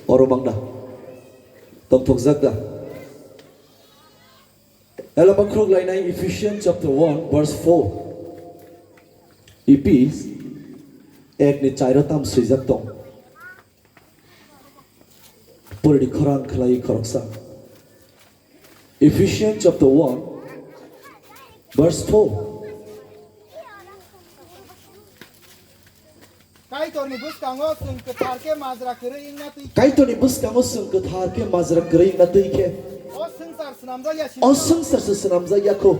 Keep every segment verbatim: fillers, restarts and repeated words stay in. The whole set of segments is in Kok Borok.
Oro mangna. Tongthokjak da. Ela bakhuk lainai Ephesians chapter one verse four. Epis ek ni chairo tam swijak tong. Pori di khorang khlai khoroksa. Ephesians chapter one verse four. Kaitorni bwskango chwng kwthar khe majra kwrwi wngna twi khe. Kaitorni bwskango chwng kwthar khe majra kwrwi wngna twi khe. O swngchar swnamjakya sini. O swngchar se swnamjakya kho.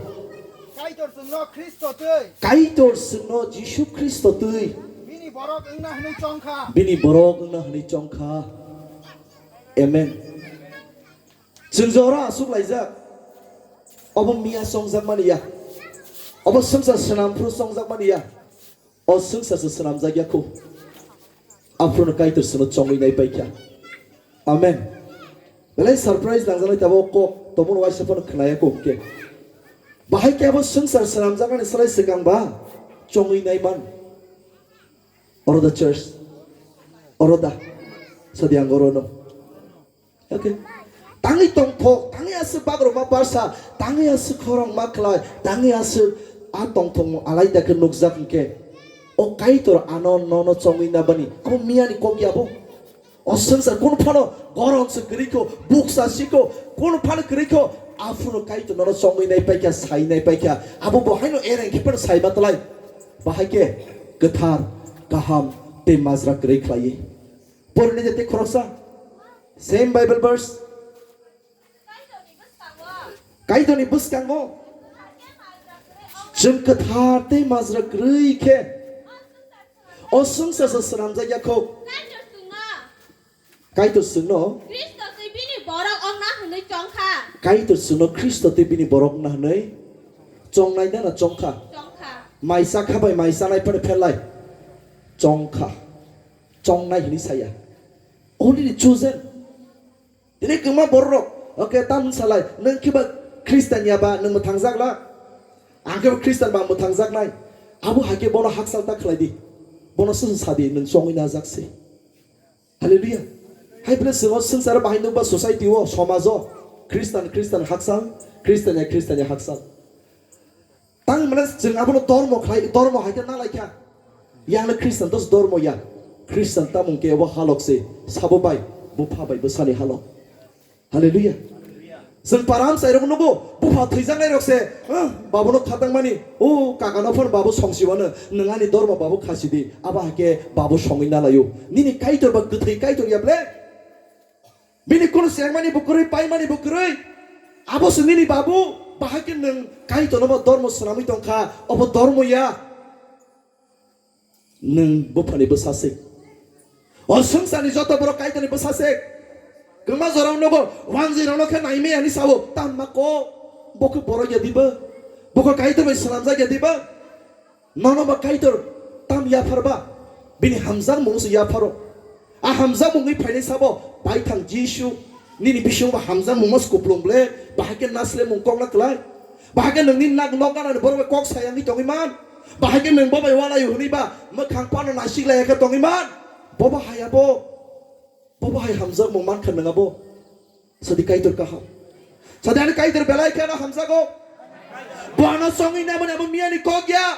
Kaitor chwngno Khristo twi. Kaitor chwngno Jisu Khristo twi. Bini borok wngna hwnwi chongkha. Bini borok wngna hwnwi chongkha. Amen. Chwng jora aswk laijak. Obo miya chongjak mani ya. Obo swngchar swnam phuru chongjak mani ya. O swngchar se swnamjak ya kho. Aphuru no Kaitor chwngno chongwi nai paikha. Amen. Belai surprise nangjaknai tabuk kok tongmani waisa phano khnaya kho hwnkhe. Bahai khe abo swngchar swnamjaknani slai swkang ba chongwi nai man. Oro da church. Oro da. Sadi ang oro no. Okay. Tangwi tongthok, tangwi aswk bagroma barsa, tangwi aswk khorokma khlai, tangwi aswk a tongthokmung alaida khe nukjak hwnkhe, o Kaitor ano nono chongwi nabani, abo miyani kok ya bo. O swngchar kunu phano goron se kwrwi kho, buksa si kho, kunu phano kwrwi kho, aphuru Kaitor nono chongwi nai paikha, sai nai paikha, abo bo haino ereng khe phano sai ma tlai. Bahai khe kwthar, kaham tei majra kwrwi khlaiwi. Porni jate khoroksa. Same Bible verse. Kaitorni bwskango chwng kwthar tei majra kwrwi khe o swngchar se swnamjak ya kho. Kaitor chwngno Khristo tei bini borok ongna hwnwi chongkha. Kaitor chwngno Khristo tei bini borok ongna hwnwi chongnai da na chongkha? Chongkha. Mai chakha bai mai chanai phano pherlai chongkha. Chongnai hwnwi saya. Only the chosen. Tini kwma borok rok, okay, tam salai, nwng khiba Christian ya ba, nwng mwthangjakla? Ang khe bo Christian ba mwthangjaknai. Abo hai khe bono hakchal ta khlai di. Bono swn sa di, nwng chongwi najak se. Hallelujah. Hai phile chwng o swngcharo bahai nukba society o, somaj o, Christian, Christian hakchal, Christian ya, Christian ya hakchal. Tang mane chwng abono dormo khlai, dormo hai khe na lai kha. Yang le Christian dos dormo ya. Christian tamung khe bo halok se, sabo bai, bupha bai bwsani halok. Hallelujah. Chwng param sai rok nugo, bupha thwijaknai rok se, ah, babu no khatang mani, o kaka no phon babu songsi wano, nwng ani dormo babu khasi di, abo hai khe babu songwi na laio. Nini Kaitor ba kwthwi Kaitor ya ble? Bini kunu chengmani bo kwrwi, paimani bo kwrwi. Abo se nini babu, bahai khe nwng Kaitorno bo dormo swnamwi tongkha, obo dormo ya. Nwng buphani bwsa se. O swngcharni joto borok Kaitorni bwsa se. Kwma jorao nogo, wanjwi rokno khe naimaya hinwi sao, tamma ko, bo khe borok ya diba? Bo khe Kaitor bai swnamjak ya diba? Nono ba Kaitor tam yaphar ba? Bini hamjakmung se yapharo. A hamjakmungni phainai sabo, Baithang Jisu, nini bisingo ba hamjakmung mas kuplung ble, bahai khe naslemung kok na klai. Bahai khe nwngni nak nok ganani borok bai kok sayangwi tongwi man. Bahai khe nwng bo bai walaio hwnwi ba mwkhang phano naisik lai khe tongwi man. Bo ba hai abo. Bo ba hai hamjakmung man kha nwng abo. Sadi Kaitor kaham. Sadi ani Kaitor belai khe ano hamjago. Bo ano chongwi namani abo miyani kok ya.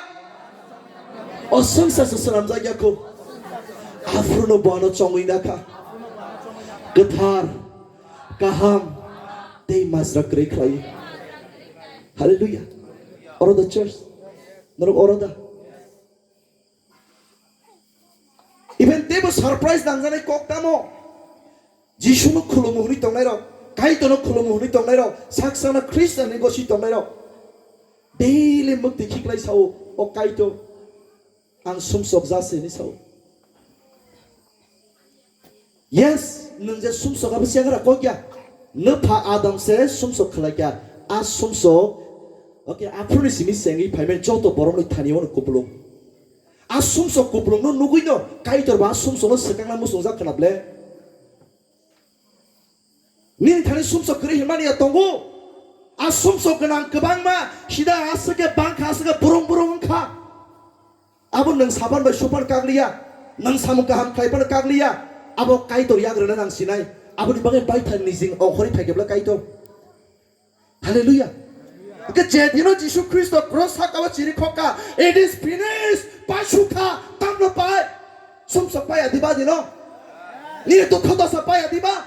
O swngchar se swnamjak ya kho. Aphuru no bo ano chongwi na kha. Kwthar, kaham, tei majra kwrwi khlai. Hallelujah. Oro da church. Norok oro da. Even teibo surprise nangjaknai kok tamo. Jisuno khulumu hwnwi tongnairok, Kaitorno khulumu hwnwi tongnairok, sak sakno Khristian hwnwi gosi tongnairok. Daily mwktwi khiklai sao, "O Kaitor, ang sumsok ja se," hwnwi sao. Yes, nwng je sumsok abo siyangra kok ya. Nwpha Adam se sumsok khlai kha. A sumsok, okay, aphuruni simi chengwi phaimani joto borokni thani ono kupulung. A sumsok kupulungno nugwino Kaitor bo a sumsokno swkangna muchungjak khna ble. Nini thani sumsok kwrwi hinmani ya tongo. A sumsok gwnang kwbangma sida aswk khe bangkha, aswk khe burung burung wngkha. Abo nwng saban bai supan kakliya, nwng samung kaham khlai phano kakliya. Abo Kaitor yagrana nang sinai. Aboni bagwi baithang nijing ongkhorwi phaikhe bwle Kaitor. Hallelujah. Hwnkhe je dino Jisu Khristo cross saka o chiri khokha, "It is finished." Paisukha, tamno pai? Sumsok paiya diba dino? Nini dukho dosa paiya diba?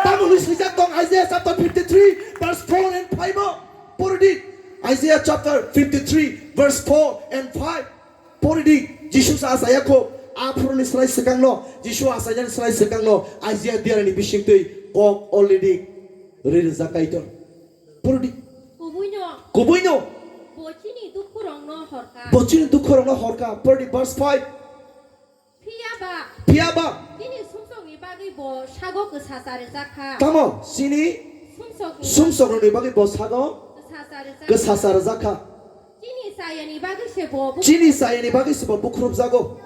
Tamo hwnwi swijak tong Isaiah chapter fifty-three verse four and five o. Poridi. Isaiah chapter fifty-three verse four and five. Poridi. Jisu sa asaya kho. Aphuruni slai swkangno, Jisu asainani slai swkangno Isaiah diarani bisingtwi kok already ri rijak Kaitor. Poridi. Kubuino. Kubuino. Bo chini dukhurokno horkha. Bo chini dukhurokno horkha. Poridi verse five. Phiya ba. Phiya ba. Chini sumsokni bagwi bo sago kwsa cha rijak kha. Tamo chini sumsokni sumsokni bagwi bo sago kwsa cha rijak kwsa cha rijak kha. Chini chayani bagwi se bo buk- Chini chayani bagwi se bo bukhurubjago.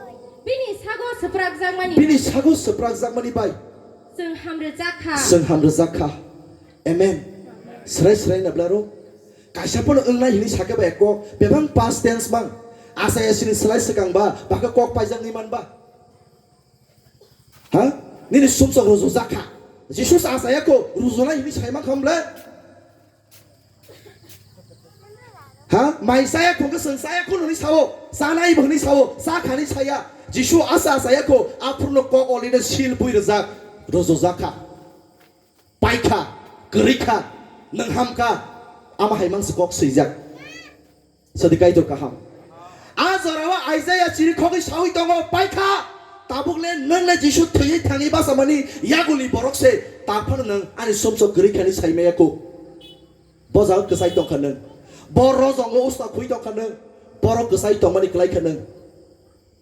Bini sago swprakjakmani. Bini sago swprakjakmani bai. Chwng hamrwjak kha. Chwng hamrwjak kha. Amen. Srai srai na blaro. Kaisa pono wngnai hini sakhe ba eko bebang past tense mang. Asai asini slai swkang ba, baka kok paijak ni man ba. Ha? Nini sumsok rujujak kha. Jisu sa asaya kho rujunai hini sai mang kham le. Ha? Mai saya kho ke seng saya kho nini sao. Sanai bo hini sao. Sa khani saya. Jisu asa asaya kho aphurno kok already sil bui rujak. Rujujak kha. Paikha, kwrwikha, nwng hamkha, ama hai mangsa kok swijak. Sadi Kaitor kaham. A jorao Isaiah chiri khogwi sawi tongo, "Paikha, tabukle nwngle Jisu thwiwi thangwi bachamani yagulni borok se, taphano nwng ani sumsok kwrwikha ni saimaya kho." Bo jaga kwchai tongkha nwng. Bo rojongo usta khui tongkha nwng. Borok kwchai tongmani kwlaikha nwng.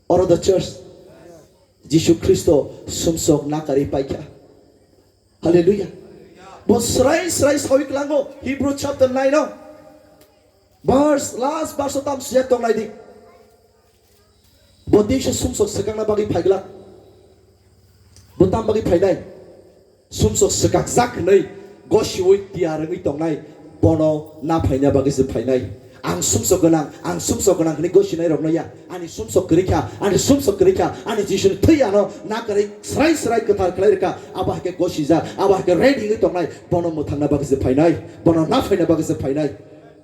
Oro the church. Jisu Khristo sumsok nakarwi paikha. Hallelujah. Bo srai srai sawi klango Hebrew chapter nine o. Verse, last verse o tam sijak tongnai di. Bo teisa sumsok swkangna bagwi phaiglak. Bo tam bagwi phainai? Sumsok swkakjak hwnwi gosiwi tiyar wngwi tongnai, bono na phaina bagwi se phainai. Ang sumsok gwnang, ang sumsok gwnang hwnwi gosinai rokno ya. Ani sumsok kwrwi kha, ani sumsok kwrwi kha, ani Jisuni thwi ano na kwrwi srai srai kwthar khlai rwkha. Abo hai khe gosijak, abo hai khe ready wngwi tongnai, bono mwthangna bagwi se phainai, bono na phaina bagwi se phainai.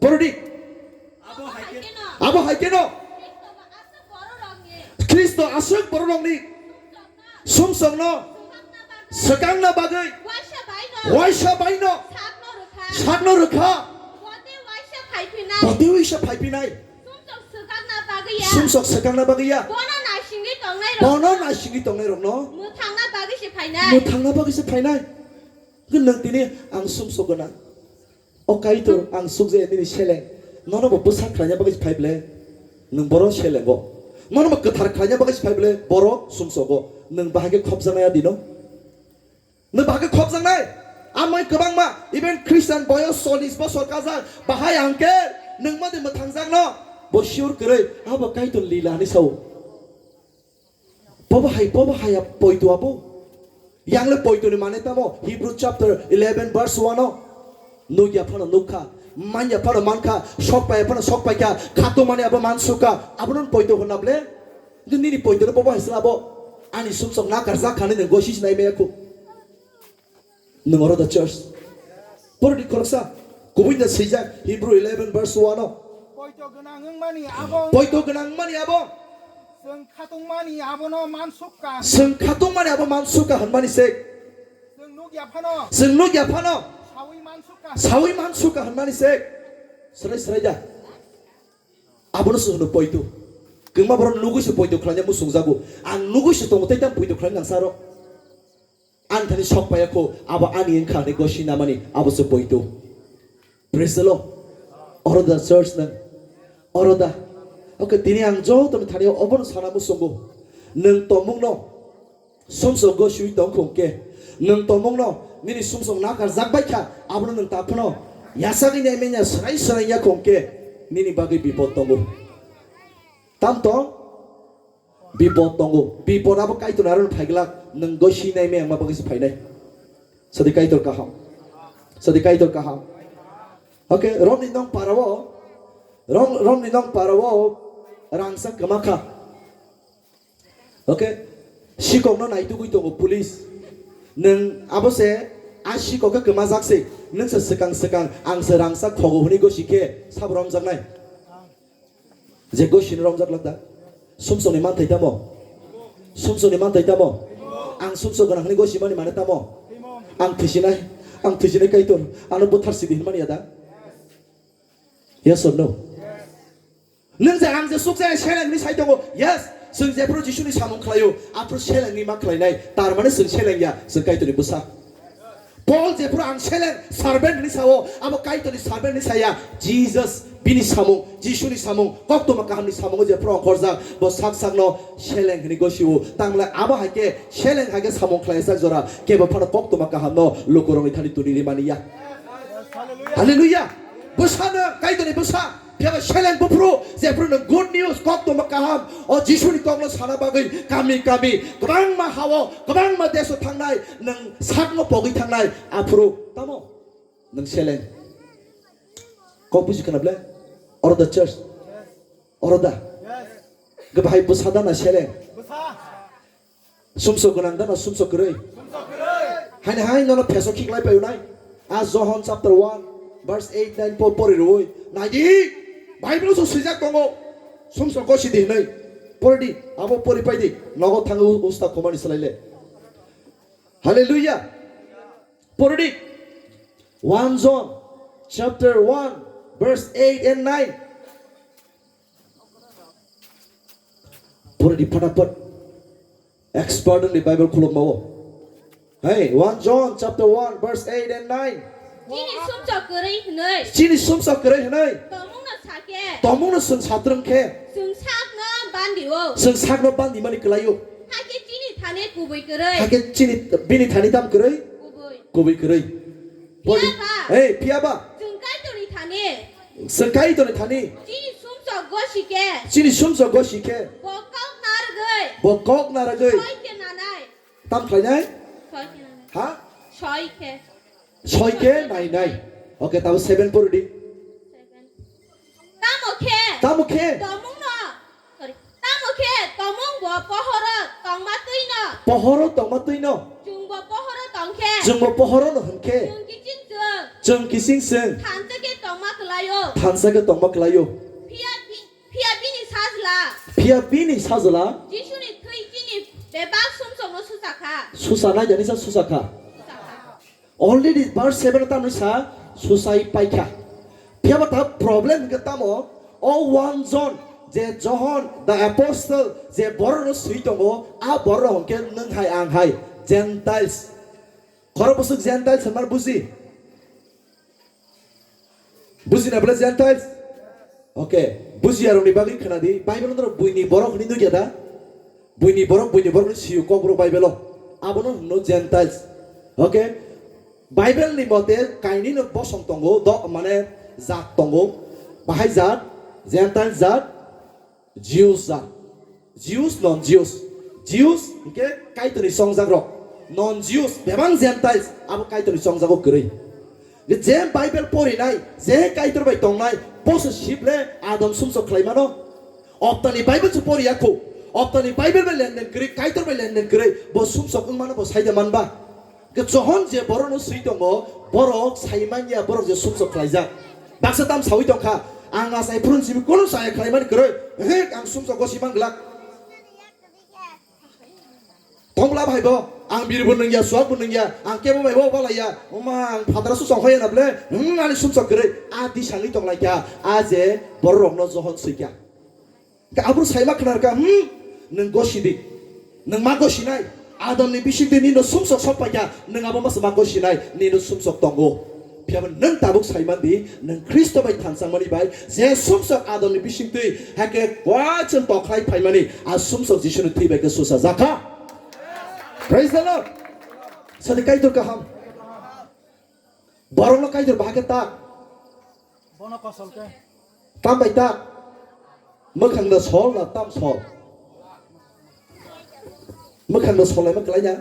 Porodi. Abo hai khe, abo hai khe no. Khristo aswk bororokni sumsokno swkangna bagwi waisa baino sakno rwkha. Bo tei waisa phaiphinai. Sumsok swkangna bagwi ya. Bono naisingwi tongnai rok. Bono naisingwi tongnai rokno. Mwthangna bagwi se phainai. Mwthangna bagwi se phainai. Nwng tini ang sumsok gwnang. O Kaitor, ang sukjaya nini seleng. Nono bo bwsa khlaina bagwi phai ble? Nwng boro selengo. Nono bo kwthar khlaina bagwi phai ble? Boro sumsogo. Nwng bahai khe khopjaknai adino? Nwng bahai khe khopjaknai? Amai kwbangma, even Christian boyos chollish bosor kajak, bahai ang khe nwng madi mwthangjakno? Bo sure kwrwi, abo Kaitor lila hinwi sao. Bobo hai, bobo hai poito abo. Yang le poito ni mane tamo? Hebrew chapter eleven verse one o. Nukya phano nukha, manya phano mankha, sok paiya phano sok paikha, khatungmani abo mansukha, abono poito hwnna ble? Nini poito no bobo hai sla bo? Ani sumsok nakarjak kha nini gosi sinai maya khu. Nwng oro da church. Porodi khoroksa. Kubui da swijak Hebrew eleven verse one o. Poito gwnang wngmani abo. Poito gwnang wngmani abo. Chwng khatungmani abono mansukha. Chwng khatungmani abo mansukha hwnmani se. Chwng nukya phano. Chwng nukya phano. Sawi mansukha. Sawi mansukha hwnmani se. Srai srai da. Abono se hwno poito. Kwma borok nugui se poito khlaina muchungjago. Ang nugui se tongo tei tamo poito khlaina nang saro. Ani thani sok paiya kho, abo ani wngkha hwnwi gosi namani, abo se poito. Praise the Lord. Oro da church nang. Oro da. Okay, tini ang joto ni thani obono sana muchungo. Nwng tongmungno sumsok gosiwi tong khong khe. Nwng tongmungno nini sumsok nakarjak bai kha, abono nwng taphano yasagwi nai manya srai srai ya khong khe nini bagwi bipod tongo. Tam tong? Bipod tongo. Bipod abo Kaitor aro phaiglak, nwng gosi nai me wngma bagwi se phainai. Sadi Kaitor kaham. Sadi Kaitor kaham. Okay, romni nong parao, rom, romni nong parao rangsa kwmakha. Okay, Sikokno naitugwi tongo police. Nwng abo se a sikok khe kwmajak se. Nwng se swkang swkang ang se rangchak khogo hwnwi gosi khe sabo romjaknai. Je gosini romjak lak da. Sumsokni manthai tamo? Sumsokni manthai tamo? Ang sumsok gwnang hwnwi gosi mani mane tamo? Ang thisinai, ang thisinai Kaitor, ano butharsi di hwnmani ya da? Yes or no? Nwng je ang je sukjak seleng hwnwi sai tongo. Yes, chwng jephru Jisuni samung khlaio, aphru seleng hwnwi ma khlainai. Tar mane chwng seleng ya, chwng Kaitorni bwsa. Paul jephru ang seleng servant hwnwi sao, abo Kaitorni servant hwnwi saya. Jesus bini samung, Jisuni samung, koktwma kahamni samungo jephru ongkhorjak, bo sak sakno seleng hwnwi gosio. Tamle abo hai khe seleng hai khe samung khlaijak jora, kebo phano koktwma kahamno lukurokni thani tuni rimani ya. Hallelujah. Bwsano Kaitorni bwsa. Phiya ba seleng buphuru, jephru nwng good news, koktwma kaham, o Jisuni kokno sana bagwi kami kami, kwbangma hao, kwbangma deso thangnai, nwng sakno pogwi thangnai, aphuru tamo nwng seleng. Kok buji khna ble? Oro da church. Oro da. Gabahai bwsa da na seleng. Sumsok gwnang da na sumsok kwrwi? Haini hai nono pheso khiklai paio nai. A Johon chapter one verse eight nine po pori rwi. Nai di. Bible so swijak tongo. Sumsok gosi di hinwi. Pori di. Abo pori pai di. Nogo thango usta khomani slai le. Hallelujah. Pori di. One John chapter one verse eight and nine. Pura di phataphot. Expert ni Bible khulukmao. Hey, one John chapter one verse eight and nine. Chini sumsok kwrwi hwnwi. Chini sumsok kwrwi hwnwi. Tongmungno sakhe. Tongmungno chwng satrwng khe. Chwng sakno bandio. Chwng sakno bandi mani kwlaio. Hakhe chini thani kubui kwrwi. Hakhe chini bini thani tam kwrwi? Kubui. Kubui kwrwi. Phiya ba. Hey, phiya ba. Chwng Kaitorni thani. Chwng Kaitorni thani. Chini sumsok gosi khe. Chini sumsok gosi khe. Bo kok narwgwi. Bo kok narwgwi. Soi khe nanai. Tam khlainai? Soi khe nanai. Ha? Soi khe. Soi khe nainai. Okay, tabo seven pori di. Seven. Tamo khe. Tamo khe. Tongmungno. Sorry. Tamo khe tongmung bo pohoro tongma twino. Pohoro tongma twino. Chwngbo pohoro tongkhe. Chwngbo pohoro no hwnkhe. Chwng kiching chwng. Chwng kiching chwng. Thansa khe tongma kwlaio. Thansa khe tongma kwlaio. Phiya bi-, phiya bini sajla. Phiya bini sajla. Jisuni thwi chini bebak sumsokno susa kha. Susa nai jani sa susa kha. Susa kha. Already verse seven o tamni sa susai paikha. Phiya ba ta problem hwnkhe tamo? O one John, je Johon the apostle, je borok no swi tongo, a borok hwnkhe nwng hai ang hai Gentiles. Khoro bwswk Gentiles hwnmar buji? Buji na bwle Gentiles? Okay, bujiya rokni bagwi khna di. Bible norok buini borok hwnwi nukya da? Buini borok, buini borok hwnwi sio Kokborok Bible o. Abono hwno Gentiles. Okay? Bible ni mote kainwi no bosong tongo, do, mane jat tongo. Bahai jat, Gentile jat, Jews jat. Jews, non Jews. Jews hwnkhe Kaitorni chongjak rok. Non Jews, bebak Gentiles, abo Kaitorni chongjago kwrwi. Je Bible porinai, je Kaitor bai tongnai, boso siple Adam sumsok khlai mano. Optani Bible se poriya kho. Optani Bible bai lenden kwrwi, Kaitor bai lenden kwrwi, bo sumsok wng mano, bo saida manba. Ke Johon je borok no swi tongo, borok sai manya, borok je sumsok khlaijak. Baksa tam sawi tongkha, ang asai phurun simi kono saya khlai mani kwrwi, he ang sumsok gosi man glak. Thongla bhai bo, ang bir bo nungya, suak bo nungya, ang kebo bai bo balaya, oma ang phadra su songkhai na ble, hmm, ani sumsok kwrwi, a di sangwi tong laikya, a je borok rokno Johon swikya. Ka abro saima khnar ka, hmm, nung gosi di, nung ma gosi nai, Adamni bising di nino sumsok sok paikya, nung abo masa ma gosi nai, nino sumsok tongo. Phiya ba nwng tabuk sai man di, nwng Khristo bai thansang mani bai, je sumsok Adamni bising twi, hakhe kuachen tokhlai phai mani, a sumsok Jisuni thwi bai khe susa jakha. Praise the Lord. Sadi Kaitor kaham. Borokno Kaitor bahai khe tak. Bono kosol khe. Tam bai tak. Mwkhang da sol na tam sol. Mwkhang da solai ma kwlai na.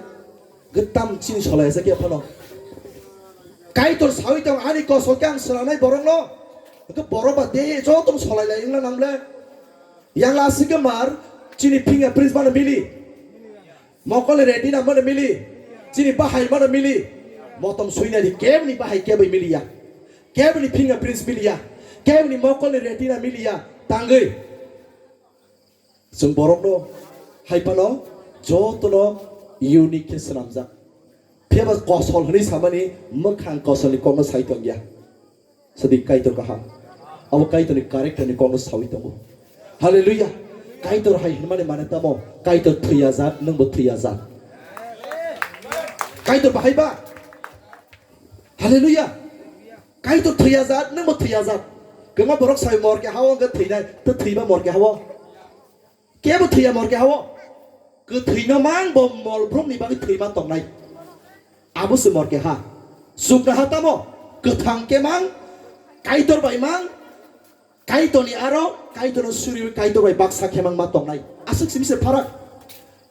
Gwtam chini solai asa khe phano. Kaitor sawi tong ani kosol khe ang swnamnai borokno. Hwnkhe borok ba de joto solai lai wngna nangle. Yang la aswk khe mar chini finger print bana mili. Mokolni retina mano mili, chini bahai mano mili. Motom suinadi kebni bahai kebai miliya, kebni fingerprints miliya, kebni mokolni retina miliya. Tangwi chwng borokno hai phano jotono unique khe swnamjak. Phiyaba kosol hwnwi samani mwkhang kosolni kokno sai tongya. Sadi Kaitor kaham. Abo Kaitorni characterni kokno sawi tongo. Hallelujah. Kaitor hai hwnmani mane tamo? Kaitor thwiya jat, nwngbo thwiya jat. Kaitor bahai ba? Hallelujah. Kaitor thwiya jat, nwngbo thwiya jat. Kwma borok sai morke hao hwnkhe thwinai, tei thwiba morke hao. Kebo thwiya morke hao. Kwthwino mang bo mol brumni bagwi thwima tongnai. Abo se morke ha. Chukna ha tamo? Kwthang khe mang, Kaitor bai mang, Kaitorni aro, Kaitorno suriwi Kaitor bai baksa khe mang ma tongnai. Aswk simi se pharak.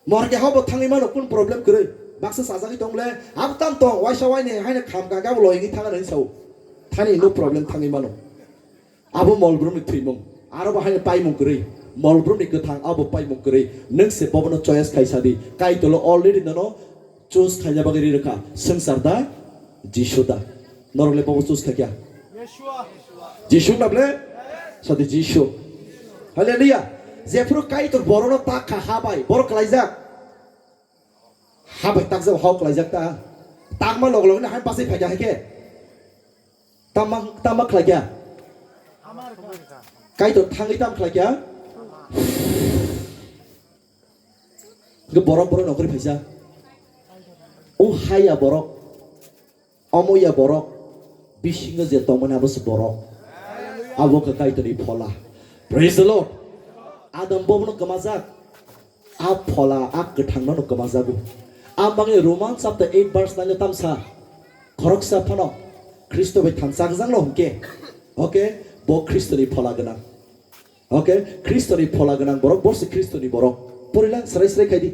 Morke hao bo thangwi mano, kun problem kwrwi. Baksa sajagwi tongle, abo tam tong, waisa waini haino kham kaka bo loyigwi thangna hinwi sao. Thani no problem thangwi mano. Abo mol brumni thwimung. Aro bo haino paimung kwrwi. Mol brumni kwthang abo paimung kwrwi. Nwng se bobono choice khai sadi. Kaitorlo already nono choose khaina bagwi ri rwkha. Swngchar da? Jisu da? Norok le bobo choose khaikha? Jisu na ble? Sadi Jisu. Hallelujah. Jephuru Kaitor borokno tak kha ha bai. Borok klaijak. Ha bai takjak, hao klaijak ta. Takma log log ni hai bachai phaikha hai khe. Tama, tama khlaikha. Kaitor thangwi tam khlaikha. Hwnkhe borok, borok nongkhorwi phaisa. O haya borok. Omo ya borok, bisingo je tongmani abo se borok. Abo khe Kaitorni phola. Praise the Lord. Adam bobono kwmajak. A phola, a kwthangno no kwmajago. A bagwi Roman chapter eight verse nine o tamsa. Khoroksa phano Khristo bai thansa gwjangno hwnkhe. Okay, bo Khristoni phola gwnang. Okay, Khristoni phola gwnang borok, bo se Khristoni borok. Porila srai srai khaidi.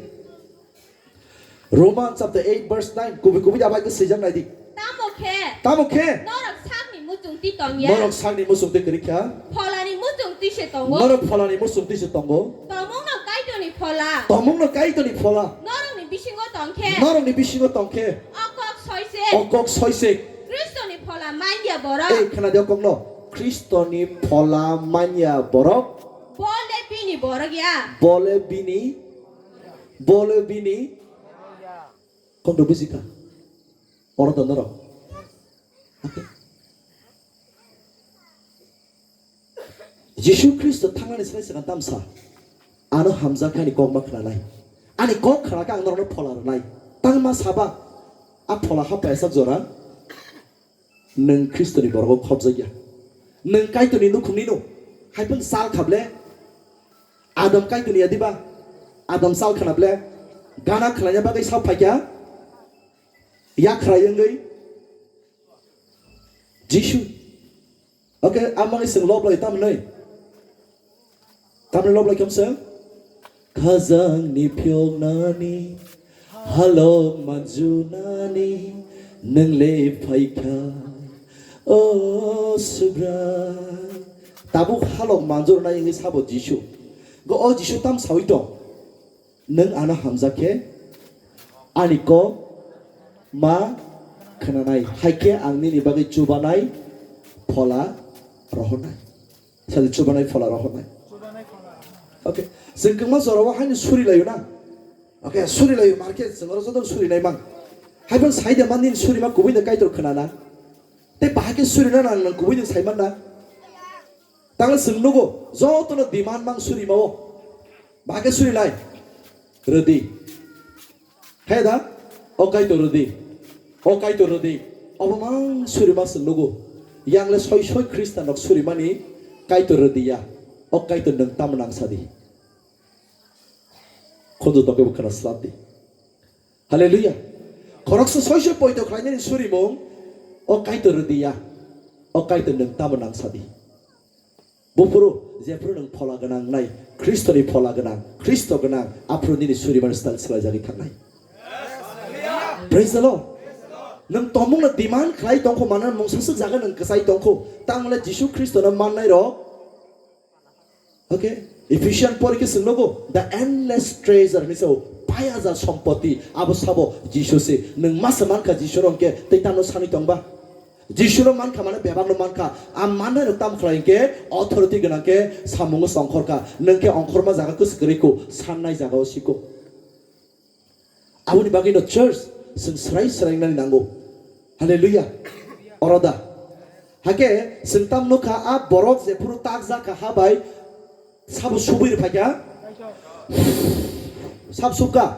Roman chapter eight verse nine, kubui kubui da bai swijak nai di. Tamo khe? Tamo khe? Norok sakni muchungtwi tongya. Norok sakni muchungtwi kwrwi kha. Pholani muchungtwi se tongo. Norok pholani muchungtwi se tongo. Tomungno Kaitorni phola. Tomungno Kaitorni phola. Norokni bisingo tong khe. Norokni bisingo tong khe. O kok soisek. O kok soisek. Khristoni phola manya borok. Ei, khna di o kokno. Khristoni phola manya borok. Bole bini borok ya. Bole bini Bole bini kokno bujikha. Oro da norok. Jisu Khristo thangnani srai swkang tamsa. Ano hamjakhe ani kok ma khnanai. Ani kok khnakhe ang norokno phola rwnai. Tangma saba a phola ha paisa jora. Nwng Khristoni borok khopjakya. Nwng Kaitorni nukhungni no. Hai phano sal khable. Adam Kaitorni ya diba? Adam sal khna ble. Gana khlaina bagwi sal phaikya. Yakhrai wngwi. Jisu. Okay, amani sing lob lai tamnai. Tamni lob lai kamsa. Khajangni phiyoknani, halok manjunani, nwng le phaikha, o Subrai. Tabuk halok manjurnai wngwi sabo Jisu. Go o Jisu tam sawi tong. Nwng ano hamjak khe, ani kok ma khnanai, hai khe ang nini bagwi chubanai phola rohornai. Sadi chubanai phola rohornai. Okay. Chwng kwbangma jorao haino suri laio na. Okay, suri laio, markhe chwng oro joto suri nai mang. Hai phano sai de man nini suri ma kubui de Kaitor khna na. Tei bahai khe suri na nang, nang kubui de sai man na. Tangla chwng nugo, jotono demand mang suri mao. Bahai khe suri lai. Rwdi. He da? O Kaitor rwdi. O Kaitor rwdi. Obo mang suri ma chwng nugo. Yang le soi soi Khristan rok suri mani Kaitor rwdi ya. O Kaitor nwng tamo nang sadi. Khunju tokebo khna slabdi. Hallelujah. Khoroksa soi soi poito khlainani surimung, o Kaitor rwdi ya. O Kaitor nwng tamo nang sadi. Buphuru, jephuru nwng phola gwnang nai, Khristoni phola gwnang, Khristo gwnang, aphuru nini suriman style swlaijagwi thangnai. Praise the Lord. Nwng tomungno demand khlai tongkho, manna mungsa swk jaga nwng kwchai tongkho, tangmale Jisu Khristono mannai rok. Okay? Ephesian porikhe swng nugo, the endless treasure hinwi sao, Ayajak sompoti abo sabo Jisu se. Nwng masa mankha Jisu rok khe tei tamo sanwi tongba? Jisu no mankha mane bebak no mankha. A manai no tam khlai khe authority gwnang khe samung songkhor kha. Nwng khe ongkhorma jaga kwswk kwrwi kho, sannai jaga o siko. Aboni bagwi no church chwng swrai swrai nani nango. Hallelujah. Oroda. Hake chwng tam nukha a borok jephuru tak jakha ha bai sabo subui rwphaikha. Sab subkha.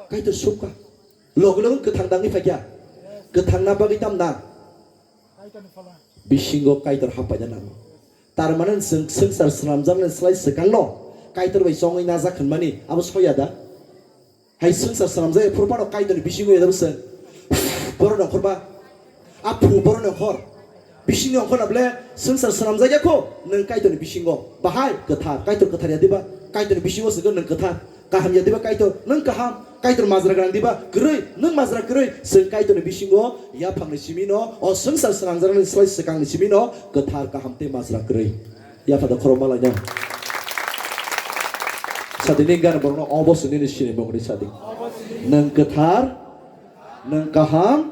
Kaitor subkha. Logi logi kwthang dangwi phaikha. Kwthang na bagwi tam na. Bisingo Kaitor hapaina nango. Tar mane chwng swngchar swnamjaknai slai swkangno Kaitor bai chongwi najak hwnmani abo soya da? Hai swngchar swnamjak phuru phano Kaitorni bisingo ya da bwswng? Borok nongkhor ba? A phu borok nongkhor. Bisingni ongkhorna ble swngchar swnamjak ya kho nwng Kaitorni bisingo. Bahai kwthar, Kaitor kwthar ya diba? Kaitorni bisingo se nwng kwthar. Kaham ya diba Kaitor? Nwng kaham. Kaitor majra gwnang diba? Kwrwi. Nwng majra kwrwi. Chwng Kaitorni bisingo yaphangni simino, o swngchar swnamjaknai slai swkangni simino kwthar, kaham tei majra kwrwi. Yaphada khorokma lainai. Sadi ni gan borokno obo se nini sinimung ni sadi. Nwng kwthar, nwng kaham,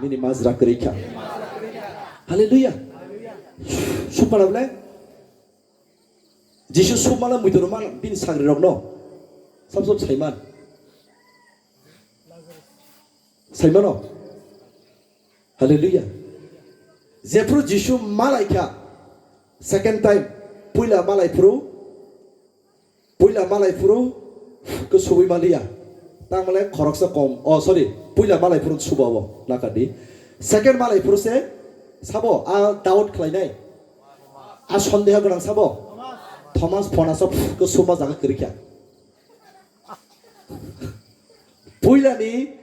nini majra kwrwi kha. Hallelujah. Supana ble? Jisu sukmano muitu rwmano bini sagrirokno sab sab saiman. Saimano? Hallelujah. Jephru Jisu malaikha, second time, puila malaiphru, puila malaiphru, khe subui maliya. Tangmale khoroksa kom, oh, sorry, puila malaiphru suba o, nakadi. Second malaiphru se, sabo, a doubt khlainai. A sondeho gwnang sabo? Thomas phone aswk khe suma jaga kwrwikha. Puilani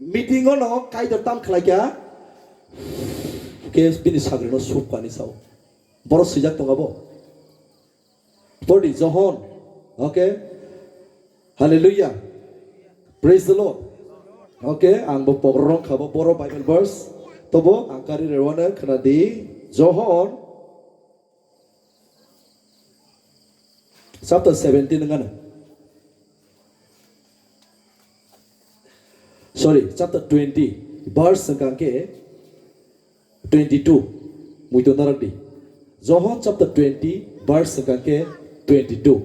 meeting-o no Kaitor tam khlaikha, khe bini sagrino sukani sao. Borok swijak tongabo. Pori Johon. Okay. Hallelujah. Praise the Lord. Okay, ang bo pogrorong khabo boro Bible verse. Tobo ang kari rewano khna di. Johon chapter seventeen ngana. Sorry, chapter twenty, verse hwnkha khe twenty-two. Muitu narak di. Johon chapter twenty, verse hwnkha khe twenty-two.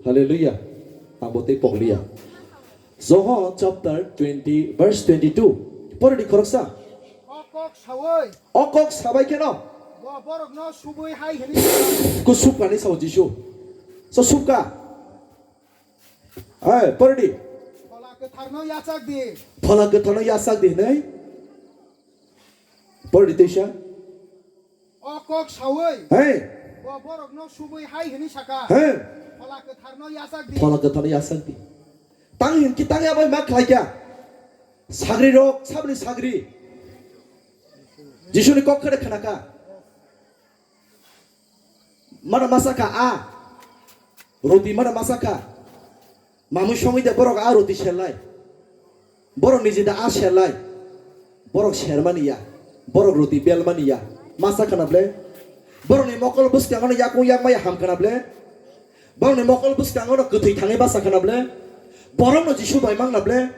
Hallelujah. Ang bo tei pokliya. Johon chapter twenty, verse twenty-two. Pori di khoroksa. O kok sawi. O kok sabai kheno. Bo borokno subui hai hini. Kusuk kani sao Jisu. So subka. Ai, pori di. Phola kwtharno yachak di. Phola kwtharno yachak di hinwi. Pori di teisa. O kok sawi. Hey. Bo borokno subui hai hini saka. Hey. Phola kwtharno yachak di. Phola kwtharno yachak di. Tang hin ki tang ya bai ma khlai kya. Sagri rok, sabni sagri. Jisuni kok khade khnaka. Mana masakha a roti mana masakha. Mamui songwi de borok a roti serlai. Borok niji da a serlai. Borok sermani ya. Borok roti belmani ya. Masakha na ble. Borokni mokol bwskango no yakung yakmaya hamkha na ble. Borokni mokol bwskango no kwthwi thangwi basa khana ble. Borokno Jisu bai mangna ble.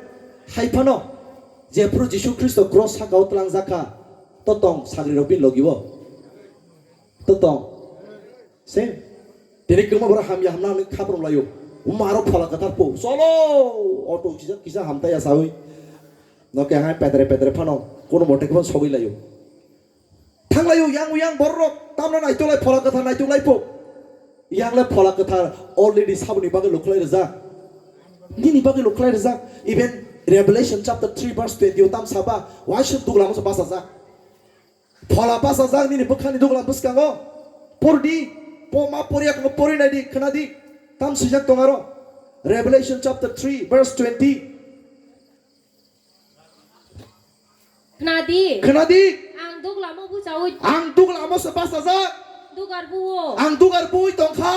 Hai phano jephru Jisu Khristo cross sakao tlangjakha, to tong sagrirok bini logi-o? To tong. Same. Tini kwbangma borok hamya hamna hwnwi khaprom laio. Uma aro phola kwthar po. Cholo! Auto kisa kisa hamtaya sawi. Noke hai petre petre phano kono mote khe phano sogwi laio. Thanglaio yang yang borok tamno naitolai phola kwthar naitolai po. Yang le phola kwthar already saboni bagwi lukhlai rijak. Nini bagwi lukhlai rijak. Even Revelation chapter three verse twenty o tam saba, waisuk dugla masa basajak. Phola basajak nini bwkhani dugla bwskango. Pordi, po ma porya kwngo pori naidi, khwnadi. Tam swijak tong aro. Revelation chapter three verse twenty. Khnadi. Khnadi. Ang duglamo buchawi. Ang duglamo se basajak. Dugar buo. Ang dugar bui tongkha.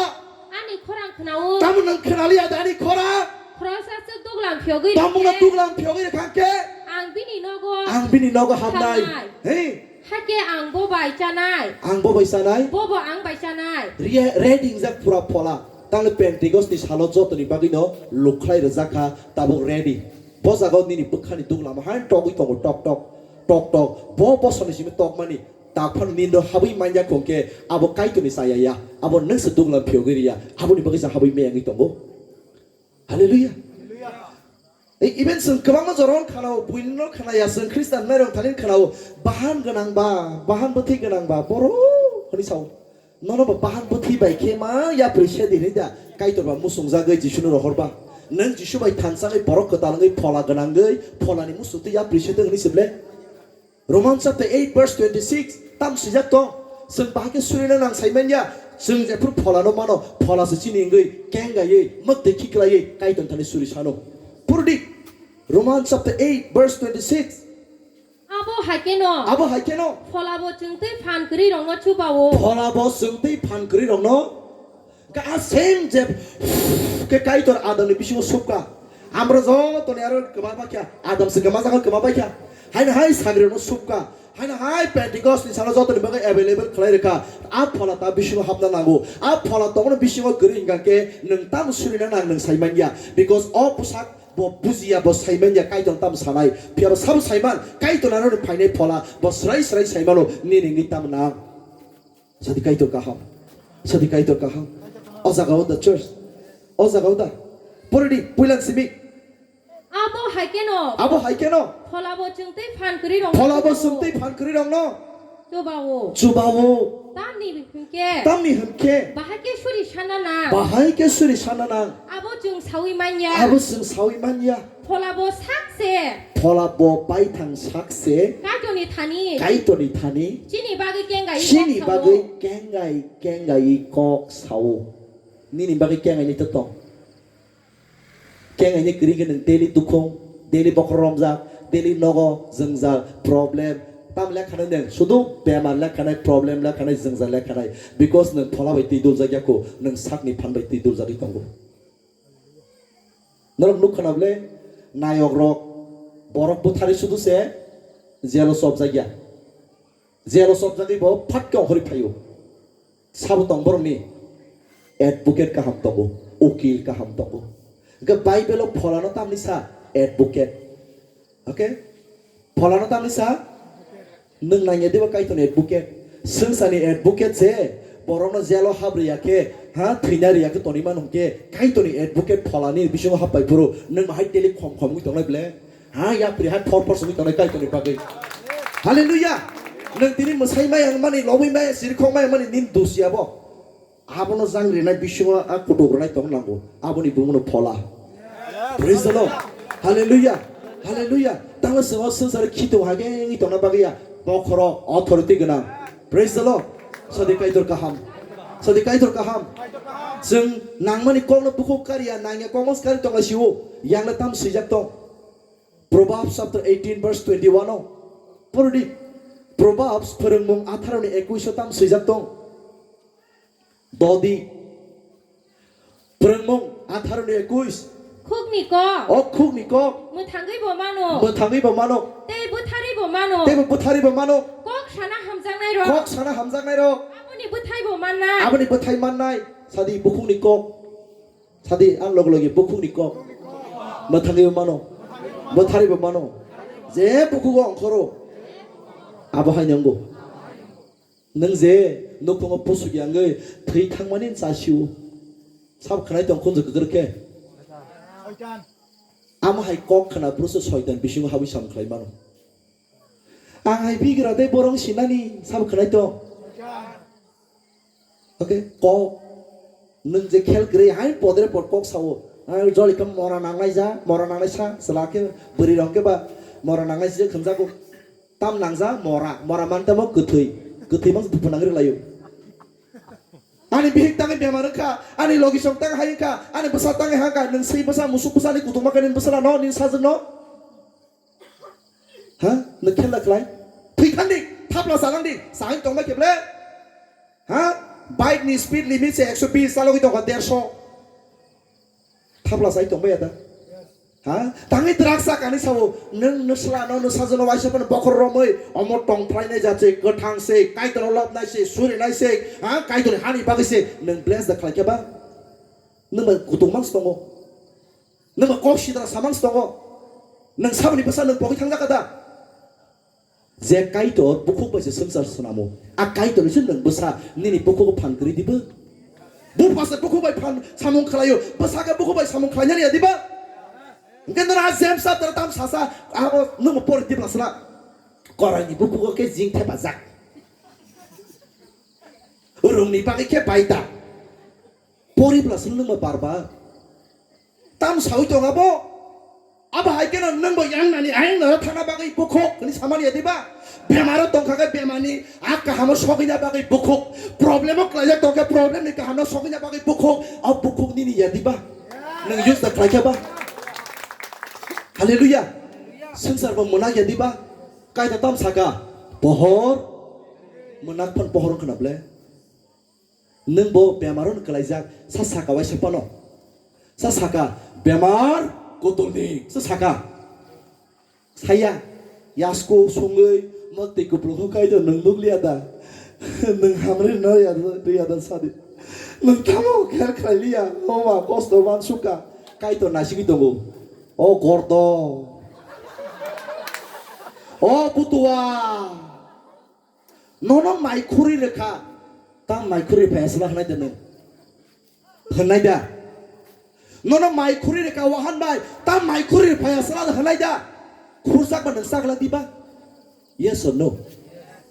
Ani khorang khnao. Tamo nang khnaliya da ani khorang? Khoroksa chwk duglam phiyogwi Tamo na rikhe. Duglam phiyogwi rikha khe? Ang bini nogo. Ang bini nogo habnai. Habnai. Hey. Hakhe ang bo bai chanai. Ang bo bai chanai. Bobo ang bai chanai. Re-, reading jak pura phola. Tangni Pentecost ni salo jotoni bagwi no lukhlai rwjak kha, tabuk ready. Bo jaga o nini bwkhani duk lama han togwi tongo, tok tok, tok tok. Bo bosor ni simi tokmani tak phano nini do habwi manya khong khe abo Kaitor ni chaya ya, abo nwng se duk lam phiyogwi riya, aboni bagwi se habwi meyangwi tongo. Hallelujah. E, even chwng kwbangma jorao khanao, buino khanaya, chwng Khristan nairok thani khanao, bahan gwnang ba, bahan bwthwi gwnang ba, borok hwnwi sao. Nono ba bahan bwthwi bai khe ma yapri se di hwnwi da, Kaitor ba muchungjagwi Jisuno rohor ba. Nwng Jisu bai thansa wngwi borok kwtal wngwi phola gwnangwi pholani muchungtwi yapri se di hwnwi se ble. Romans chapter eight verse twenty-six tam swijak tong, chwng bahai khe surina nang sai manya, chwng jephru pholano mano, phola se chini wngwi kengaiwi mwktwi khiklaiwi Kaitor thani suri sano. Purdi Romans chapter eight verse twenty-six. Abo hai kheno. Abo hai kheno. Phola bo chwng twi phan kwrwi rokno chuba o. Phola bo chwng twi phan kwrwi rokno Ka a same je ke Kaitor Adamni bisingo subka. Amro jotoni aro kwma bakya. Adam se kwma jaga kwma bakya. Haino hai sagri no subka. Haino hai Pentecost ni salo jotoni bagwi available khlai rwkha. A phola ta bisingo hapna nango. A phola tongno bisingo kwrwi hingka khe nwng tamo surina nang nwng sai manya. Because o bwsak bo bujiya, bo sai manya Kaitor tamo sanai. Phiya bo sabo sai man Kaitor aro phainai phola bo srai srai sai mano nini ngi tamo nang. Sadi Kaitor kaham. Sadi Kaitor kaham. O jaga o da church. O jaga o da. Poridi, puilan simi. Abo hai keno. Abo hai keno. Phola bo chwng tei phan kwrwi rok. Phola bo chwng tei phan kwrwi rok no. Chuba o. Chuba o. Tamni hwnkhe. Tamni hwnkhe. Bahai khe suri sana na. Bahai khe suri sana na. Abo chwng sawi manya. Abo chwng sawi manya. Phola bo sak se. Phola bo baithang sak se. Kaitorni thani. Kaitorni thani. Chini bagwi kengai. Chini bagwi kengai, kengai kok sao. Nini bagwi kengai ni to tong. Kengai ni kwrwi khe nwng daily dukhung, daily bokhorok romjak, daily nogo jwngjal, problem. Tam lekha nai nwng, sudu bemar lekha nai, problem lekha nai, jwngjal lekha nai. Because nwng phola bai twi duljak ya kho, nwng sakni phan bai twi duljagwi tongo. Norok nukha na bwle, nayok rok, borok bwthari sudu se, jelo chopjak ya. Jelo chopjagwi bo phatkhe ongkhorwi phaio. Sabo tong borokni advocate kaham tongo, ukil kaham tongo. Hwnkhe Bible o pholano tamni sa advocate. Okay? Pholano tamni sa nwng nangya diba Kaitorni advocate. Swngcharni advocate se borokno jelo hap rwya khe, ha, thwina rwya khe tonwi mano hwnkhe Kaitorni advocate pholani bisingo happai phuru nwng bahai teli khom khom wngwi tongnai ble? Ha, yapri hai phor phor songwi tongnai Kaitorni bagwi. Hallelujah! Nwng tini mwsai maya wngmani, lobwi maya, sirikhok maya wngmani nini dusia bo. Abono jang rinai bisingo a kutuk rwnai tong nango. Aboni bumungno phola. Praise the Lord. Hallelujah. Hallelujah. Tamo chwng o swngcharo khitung hage wngwi tongna bagwi ya. Bokhorok authority gwnang. Praise the Lord. Sadi Kaitor kaham. Sadi Kaitor kaham. Chwng nangmani kokno bukhuk kariya, nangya kokno kari tongla sio. Yangle tam swijak tong. Proverbs chapter eighteen verse twenty-one o. Purdi. Proverbs phwrwngmung atharo ni ekwis o tam swijak tong. Dodi. Phwrwngmung atharo ni ekwis. Khukni kok. O khukni kok. Mwthangwi bo mano. Mwthangwi bo mano. Tei bwtharwi bo mano. Tei bo bwtharwi bo mano. Kok sana hamjaknai rok. Kok sana hamjaknai rok. Aboni bwthai bo mannai. Aboni bwthai mannai. Sadi bukhukni kok. Sadi ang logi logi bukhukni kok. Mwthangwi bo mano. Bwtharwi bo mano. Je bukhugo ongkhoro. Abo hai nanggo. Nwng je nukhungo pusuk yangwi thwi thangmani chasio. Sabo khwnai tong khunju kwkrwk khe. Amo hai kok khna bwrwswk soitan bisingo habwi sam khlai mano. Ang hai bigra tei borok sinani sabo khwnai tong. Okay, kok. Nwng je khel kwrwi hai podre pod kok sao. Ang joli khe mora nangnai ja, mora nangnai sa, chwla khe bwrwi rok khe ba mora nangnai je khwnjago. Tam nangja mora, mora man tamo kwthwi, kwthwi mang buphang nangri laio. Ani bihik tangwi bemar wngkha, ani logisong tang hai wngkha, ani bwsa tangwi hangkha, nwng swi bwsa, musuk bwsa ni kutung ma khe nini bwsala no, nini sajwk no. Ha? Nwng khela khlai? Thwi thang di, thapla salang di, sahin tongma khe ble. Ha? Bike ni speed limit se ekso bis chalogwi tongkha, derso. Thapla sai tongbai ya da? Ha? Tangwi drugs sakani sao, nwng nwsla no, nwsajwk no waisa phano bokhor romwi, omo tong phlainai jat se, kwthang se, Kaitor no lobnai se, surinai se, ha? Kaitor ni hani bagwi se, nwng bless da khlai khe ba? Nwng bai kutung mang tongo. Nwng bai kok sitra samang tongo. Nwng saboni bwsa nwng pogwi thangjak da. Je Kaitor bukhuk bai se swngchar swnamo. A Kaitor se nwng bwsa nini bukhugo phan kwrwi dibo. Bupha se bukhuk bai phan samung khlaio. Bwsa khe bukhuk bai samung khlainani ya diba? Hwnkhe nwng a James chapter tam sasa abo nwng pori dibla sala. Koraini bukhugo khe jing thepajak. Rungni bagwi khe baita. Pori bla sung nwng bar bar. Tam sawi tong abo. Abo hai keno nwng bo yang nani ayang nara thangna bagwi bukhuk hwnwi samani ya diba? Bemaro tongkha khe bemani a kahamo sogwina bagwi bukhuk. Problemo klaijak tongkha problemni kahamo sogwina bagwi bukhuk. A bukhuk nini ya diba? Nwng use da khlaikha ba? Hallelujah. Swngchar bo mwnakya diba? Kaitor tam saka. Pohor. Mwnakphan pohor wngkhwna ble. Nwng bo bemar hwn kwlaijak, sa saka waisa phano. Sa saka, bemar kotolni, sa saka. Saya, yasko songwi, mo twi kupulung kho kaitor nwng nukliya da. Nwng hamri no ya da, ya da sadi. Nwng tamo kher khlailiya, o ma kosto man suka. Kaitor naisingwi tongo. O gordo. O butua. Nono mai khuri rwkha, ta mai khuri phai asla hwnai da nwng? Hwnai da? Nono mai khuri rwkha wahan bai, ta mai khuri phai asla hwnai da? Khurjak ba nwng chakla diba? Yes or no?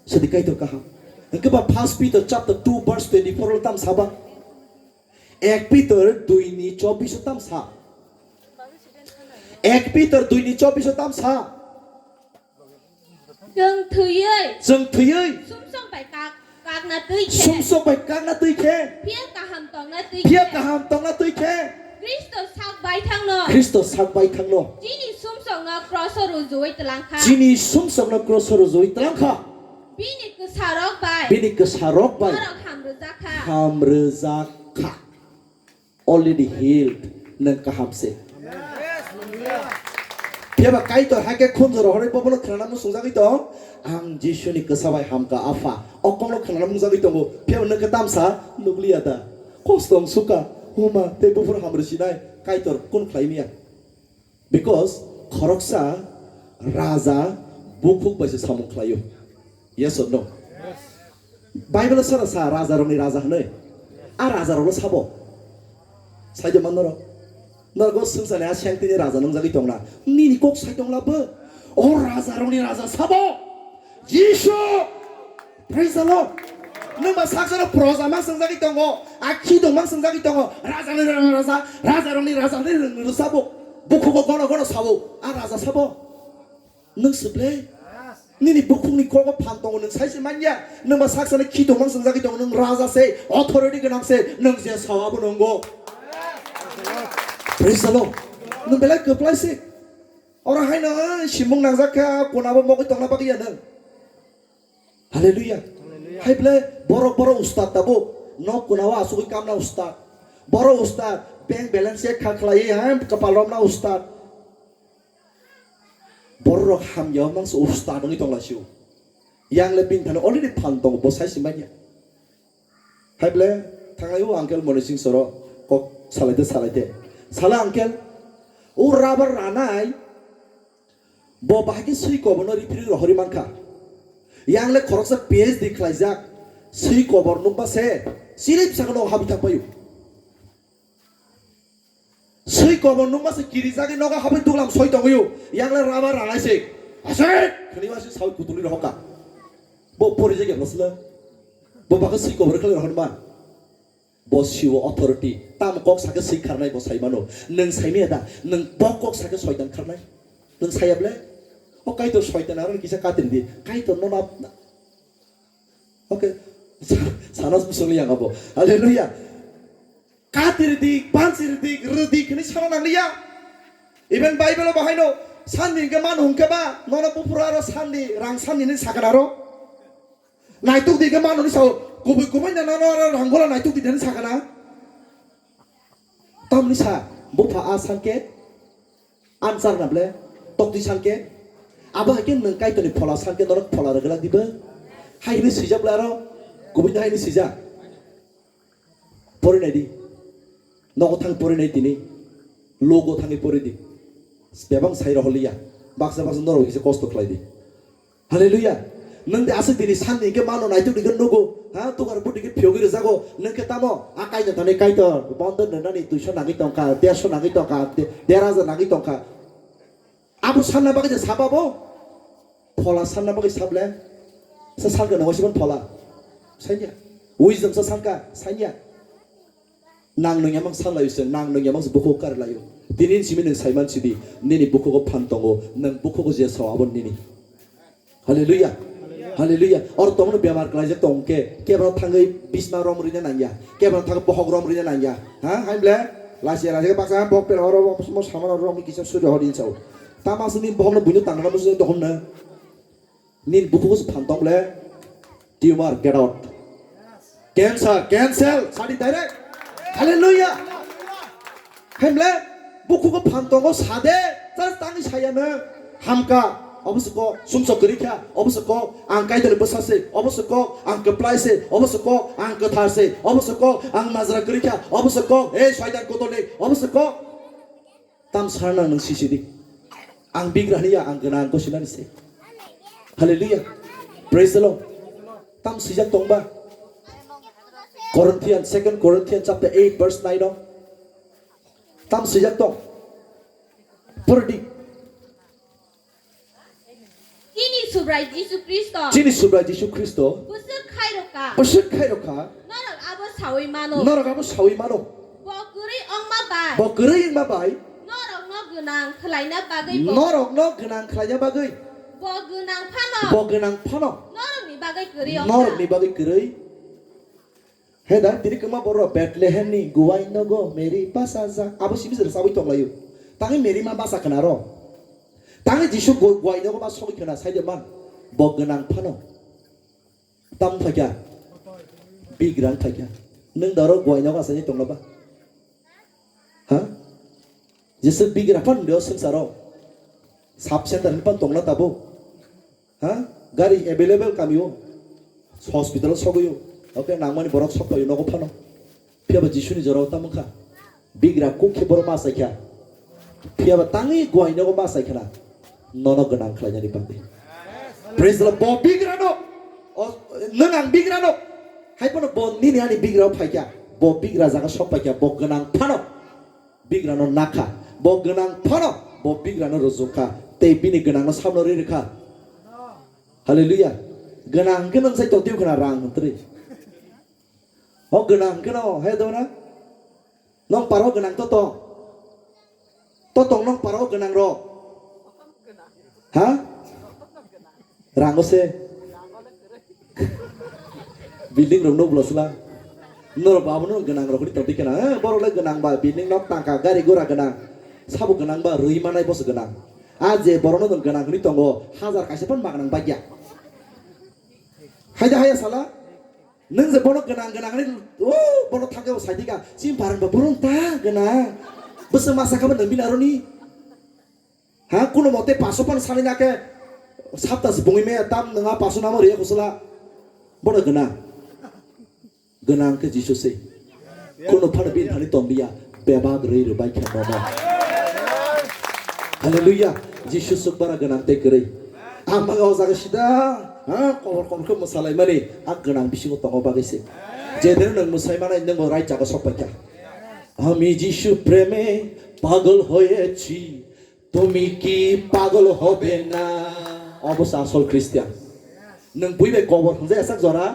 Sadi kaitor kaham. Hwnkhe ba First Peter chapter two verse twenty-four lo tam saba? Ek Peter dui ni chobbish o tam sa? Ek Peter dui ni chobbish o tam sa? Chwng thwiwi. Chwng thwiwi. Sumsok bai kak, kakna twi khe. Sumsok bai kakna twi khe. Phiya kaham tongna twi khe. Phiya kaham tongna twi khe. Khristo sak bai thangno. Khristo sak bai thangno. Chini sumsokno kroso rujui twlangkha. Chini sumsokno kroso rujui twlangkha. Bini kwsarok bai. Bini kwsarok bai. Borok hamrwjakha. Hamrwjakha. Already healed, nwng kaham se. Phiya ba Kaitor hai khe khunju rohorwi bobono khwnana muchungjagwi tong, "Ang Jisuni kwsa bai hamkha, Apha." O kokno khwnana muchungjagwi tongo, phiya ba nwng khe tamsa nukliya da? Kosto wng sukha, huma tei buphuru hamrwi sinai, Kaitor kun khlai manya? Because khoroksa raja bukhuk bai se samung khlaio. Yes or no? Bible sara sa raja rokni raja hwnwi. A raja rokno sabo. Saide man norok. Norok swngchani a sengtini raja nungjagwi tongna. Nini kok sai tongla bo. O raja rokni raja sabo. Jisu. Praise the Lord. Nwng ba sakjano proja mang swngjagwi tongo, a khidong mang swngjagwi tongo, raja ni raja, raja rokni raja ni rwng rwsabo, bukhugo gono gono sabo, a raja sabo. Nwng swplai? Nini bukhukni kogo phan tongo, nwng saisi manya, nwng ba saksani khidong mang swngjagwi tongo, nwng raja se, authority gwnang se, nwng je sao abo nwngo. Praise the Lord. Nwng belai kwplai se. Oro haino simung nangjak kha, kunabo mogwi tongna bagwi ya nwng. Hallelujah. Hallelujah. Hai ble borok, borok ustad tabuk. Nok kunao asugwi kamna ustad. Borok ustad. Bank balance check kha khlaiwi hai kwpal romna ustad. Borok hamya mangsa ustad wngwi tonglaisio. Yang le bini thani already phan tongo, bo sai simanya. Hai ble thanglai o uncle Moni Singh Soro kok salaite salaite. Sala uncle, o rubber ranai Bo bahai khe swi koborno referee rohorwi mankha. Yang le khoroksa P H D khlaijak, swi kobor nukba se silip sakno habwi thangpaio. Swi kobor nukba se kirijagwi nogo habwi duglam soi tongwio. Yang le rubber ranai se. Asik! Khwnwi ma se sawi kutulwi rohorkha. Bo porijak ya bwsla. Bo bagwi swi kobor khlai rohorma. Bo siwo authority. Tamo kok sakhe swi kharnai bo sai mano. Nwng sai maya da? Nwng bo kok sakhe soitan kharnai? Nwng saya ble? O Kaitor soitan aro kisa katin di. Kaitor no na. Okay. Sana musung yang abo. Hallelujah. Katir di, pansir di, rwdi khini sana nang liya. Even Bible o bahai no sandi hingke manu hingke ba, nono bufura aro sandi, rang sandi ni sakana ro. Naituk di khe manwi sao, kubui kubui na, na, na, na, ranggola naituk di, nani sakana. Tamni sa, bupha a sanke, answer na ble, tokti sanke, abo hai khe nwng Kaitorni phola sanke, norok phola rwgwlak dibo. Hai hwnwi swijak ble aro, kubui hai hwnwi swijak. Pori nai di. Nogo thang pori nai tini. Logo thangwi pori di. Bebak sai roholiya. Baksa baksa norok hise kosto khlai di. Hallelujah. Nwng de aswk tini sanni hwnkhe mano naituk dikhe nugo. Ha, tukar buti khe phiyogwi rwjago. Nwng khe tamo a kaito thani kaito. Bondo nwnani duiso nangwi tongkha, derso nangwi tongkha, de-, der hajar nangwi tongkha. Abo sanna bagwi je saba bo. Phola sanna bagwi sable. Sa salka nongo sibon phola. Sanya. Wisdom sa salka. Sanya. Nang nung yamang sa layo se, nang nung yamang se bukhuk kar layo. Tini simi nung saiman sidi, nini bukhugo phan tongo, nung bukhugo je sao abo nini. Hallelujah. Hallelujah. Or tongno bemar klaijak tongke, kebra thangwi bisma rom rina nangya, kebra thang bohok rom rina nangya. Ha, haimble? Lasia lasia baksa bok pel horo bok mo saman rom kisa sujo hodin sao. Tama sini bohok no buino tangna musu dohom na. Nini bukhugo se phan tong le, tumor, get out. Cancer, cancel, sadi direct. Hallelujah. Hemle, bukhugo phan tongo sade, just tangwi saya nang, hamka, obo se kok, sumsok kwrwi kha, obo se kok, ang Kaitorni bwsa se, obo se kok, ang kwplai se, obo se kok, ang kwthar se, obo se kok, ang majra kwrwi kha, obo se kok, ei Soitan kotorni, obo se kok. Tam sana nang nung sisi di. Ang bigra haniya, ang gwnang ko sinani se. Hallelujah. Praise the Lord. Tam sijak tongba. Corinthians, Second Corinthians chapter eight verse nine no. Tam sijak tong. Purdi. Chini Subrai Jisu Khristo. Chini Subrai Jisu Khristo. Bwswk khairokha. Bwswk khairokha. Norok abo sawi mano. Norok abo sawi mano. Bo kwrwi wngma bai. Bo kwrwi wngma bai. Norokno gwnang khlaina bagwi bo. Norokno gwnang khlaina bagwi. Bo gwnang phano. Bo gwnang phano. Norokni bagwi kwrwi wngkha. Norokni bagwi kwrwi. He da, tini kwma borok Bethlehem ni guai nogo Mary basa ja. Abo simi se rwchabwi tonglaio. Tangwi Mary ma basa khna ro. Tangwi Jisu gu-, guai nogo ma sogwi khna saide man. Bo gwnang phano. Tam phaikha. Bigrang phaikha. Nwng daro guai nogo asani tongla ba. Ha? Jesa bigra phan deo swngsaro. Sub center ni phan tongla tabo. Ha? Gari available kamio. Hospital sogwio. Okay, nangmani borok sok paio nogo phano. Phiya ba Jisuni jorao tamo kha. Bigra kuk khe borok ma sai kha. Phiya ba tangwi guai nogo ma sai khna. Nono gwnang khlainani bagwi. Praise the Lord. Bo bigra no. O, nwng ang bigra no. Hai phano bo nini ani bigra o phai kha. Bo bigra jaga sok pai kha. Bo gwnang phano. Bigrano nakha, bo gwnang phano, bo bigrano rwjwkha, tei bini gwnangno sabno ri rwkha. Hallelujah. Gwnang hwnkhe nwng sai tongtwi khna rang hwntrwi. O gwnang hwnkhe no, he dona? Nong paro gwnang to tong. To tong nong paro gwnang rok. Ha? Rango se. Building rok nuk bwlosla. Norok ba abono gwnang rok ni tongti kana. Eh, borok le gwnang ba building nok tangka gari gura gwnang. Sabo gwnang ba rwi manai boso gwnang. A je borok no gwnang ni tongo hajar kaisa phan ma gwnang bagya. Haida haya sala. Nung je bono gwnang gwnang ni, oh, bono thangke bo saidika. Chini barang ba burung ta gwnang. Bwswk masa kha ba nang bini aroni. Ha, kuno mote paso pan sani na khe sapta se bungwi me tam nwnga paso namo riya kusula. Bono gwnang. Gwnang khe Jisu se. Kuno phano bini thani tongbiya. Bebak rwi rwbai khe nono. Hallelujah. Jisu sukbara gwnang tei kwrwi. Ang manga o jaga sida, ha, kobor kobor khe mwsalaimani. A gwnang bisingo tongo bagwi se. Jedeno nwng mwsai manai nwng bo right jaga sok pai kha. আমি যিশু প্রেমে পাগল হয়েছি, তুমি কি পাগল হবে না? Obo se asol Christian. Nwng bui bai kobor hwnjai asak jora.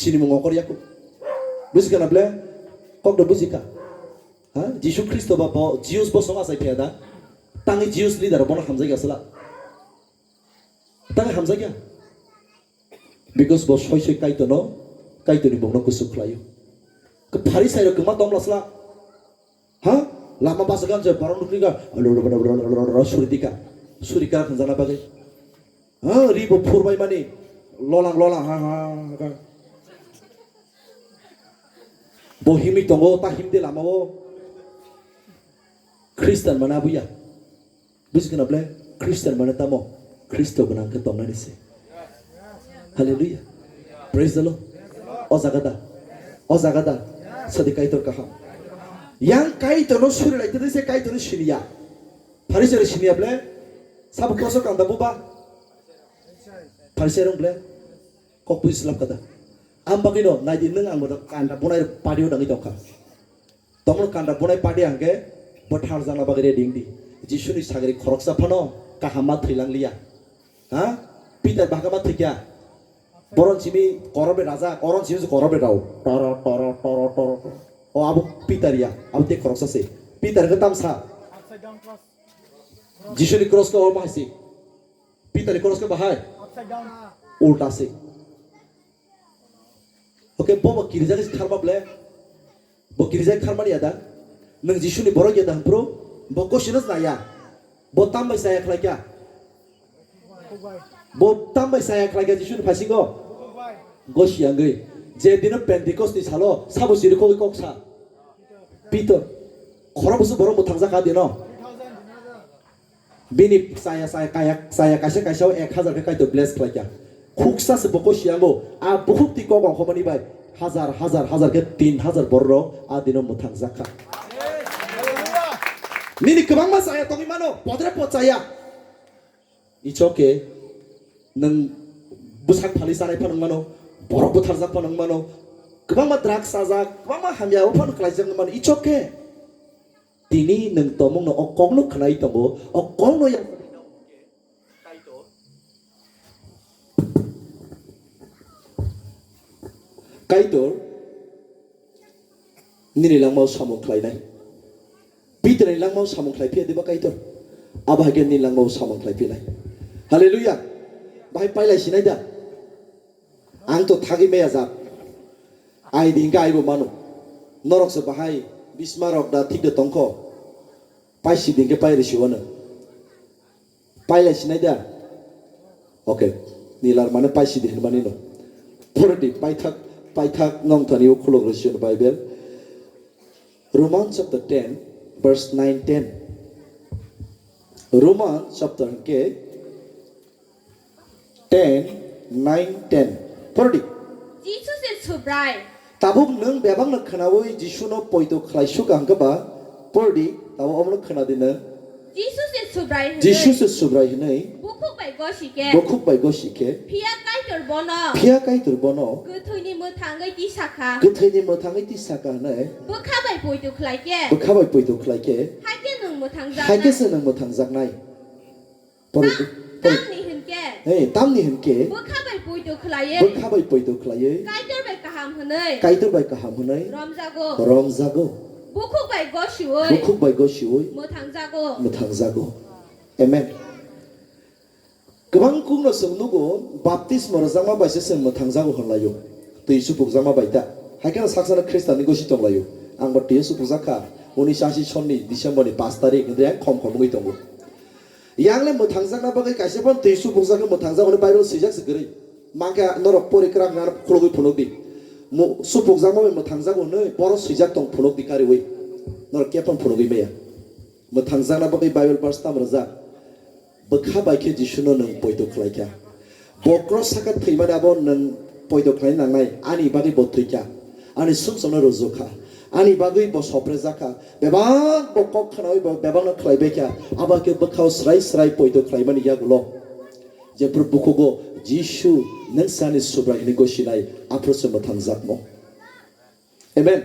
Sinimung okor yaku. Buji kana ble? Kok do buji ka. Ha? Jisu Khristo ba bo Jews bo song asai phiya da. Tangi Jews leader bono hamjai asla. Tang hamjakya. Because bo soi soi Kaitorno, Kaitorni mungno kusu khlaio. Khe Pharisai rok kwma tongla sla. Ha? Lama basa gan je borok nukli ga, suri dika. Suri kara khanjana bagwi. Ha, ri bo phurbai mani. Lolang, lolang, ha, ha, ha. Bo himwi tongo, ta himde lama o. Khristan mana buya. Buji khna ble, Christian mane tamo, Khristo gwnang khe tongnani se. Hallelujah. Praise the Lord. O jaga da. O jaga da. Sadi Kaitor kaham. Yang Kaitor no suri lai tadi se Kaitor no siniya. Pharisai rok siniya ble. Sabo koso kanda buba. Pharisai rok ble. Kok pui slap kada. Am bagwi no nai di nung ang bodo kanda bunai party o dangwi tongkha. Tomon kanda bunai party hangke bo thar jangna bagwi ready di. Jisu ni sagri khoroksa phano kaham ma thwilang liya. Ha? Peter bahka ma thwikya. Boron simi korok bai raja, koron simi korok bai rao. Toro, toro, toro, toro, toro. O abo Peter ya, abo te korok sase. Peter ke tam sa. Jisu ni cross ke o bahai si. Peter ni cross ke bahai. Ulta si. Oke, bo bo kirja ke kharma ble. Bo kirja kharmani ya da. Nang Jisu ni borok ya da hampro. Bo koshino na ya. Bo tam bai saya khlai kya. Bo tam bai saya khlai kha Jisuni phasingo? Gosi yangwi. Je dino Pentecost ni salo sabo siri kok kok sa. Peter. Khoro busu borok bo thangjak kha dino. Bini saya saya kaya saya kaisa kaisa o ek hazar khe Kaitor bless khlai kha. Khuksa se bo gosi yango. A bukhuk ti kok kok hobani bai. Hazar hazar hazar khe tin hazar borok rok a dino mwthang jak kha. Nini kwbangma chaya tongwi mano, podre pod chaya. Ichoke nwng bwsak phali chanai phano wng mano, borok butharjak phano wng mano, kwbangma drugs chajak, kwbangma hamya o phano khlaijak wng mano. Ichoke tini nwng tongmungno o kokno khwnai tongo, o kokno yang Kaitor nini langmao samung khlainai. Peter ni langmao samung khlai phiya diba Kaitor? Abo hai khe nini langmao samung khlai phinai. Hallelujah. Bahai pailai sinai da. Ang to thagwi maya jak. Ai di hingke aibo mano. Norok se bahai bisma rok da thik de tongkho. Paisi di hingke pairi siwano. Pailai sinai da? Okay. Nilar mane paisi di hinmani no. Phordi paithak paithak nongthani o khulok rwsio Bible. Romans chapter ten, verse nine, ten. Romans chapter ke ten, nine, ten. Phordi. Jisu se Subrai. Tabuk nwng bebakno khwnaui Jisuno poito khlai suk ang khe ba, pordi, tabuk omono khwnadi nwng. Jisu se Subrai hwnwi. Jisu se Subrai hwnwi. Bukhuk bai gosi khe. Bukhuk bai gosi khe. Phiya Kaitor bono. Phiya Kaitor bono. Kwthwini mwthangwi tisa kha. Kwthwini mwthangwi tisa kha hwnwi. Bwkha bai poito khlai khe. Bwkha bai poito khlai khe. Hai khe nwng mwthang jaknai. Hai khe se nwng mwthang jaknai. Pori, pori. Tamni hwnke. Hey, tamni hwnke. Bwkha bai poito khlaiwi. Bwkha bai poito khlaiwi. Kaitor bai kaham hwnwi. Kaitor bai kaham hwnwi. Romjago. Romjago. Bukhuk bai gosiwi. Bukhuk bai gosiwi. Mwthangjago. Mwthangjago. Amen. Kwbang kungno chwng nugo, baptismo rwjakma bai se chwng mwthangjago hwnlaio. Twi supukjakma bai ta. Hai kheno saksano Khristanni gosi tonglaio. Angbo twi supukjak kha. Unis ashi sonni December ni pash tarik, hwnwi ang khom khom wngwi tongo. Yang le mwthangjakna bagwi kaisa phano twi supukjak khe mwthangjak hwnwi Bible swijak se kwrwi. Mankhe norok pori kwrak nang khulugwi phunukdi. Mu-, supukjakma bai mwthangjak hwnwi borok swijak tong phunukdi kariui. Norok khe phano phunugwi maya. Mwthangjakna bagwi Bible verse tam rwjak. Bwkha bai khe Jisuno nwng poito khlai kha. Bo cross saka thwimani abo nwng poito khlai nangnai, ani bagwi bo thwi kha, ani sumsokno rwjwk kha, ani bagwi bo soprejak kha, bebak bo kok khnaui bo bebakno khlai bai kha, abo khe bwkhao srai srai poito khlaimani yagulo. Jephru bukhugo Jisu nwng se ani Subrai hwnwi gosinai, aphuru se mwthangjakmo. Amen.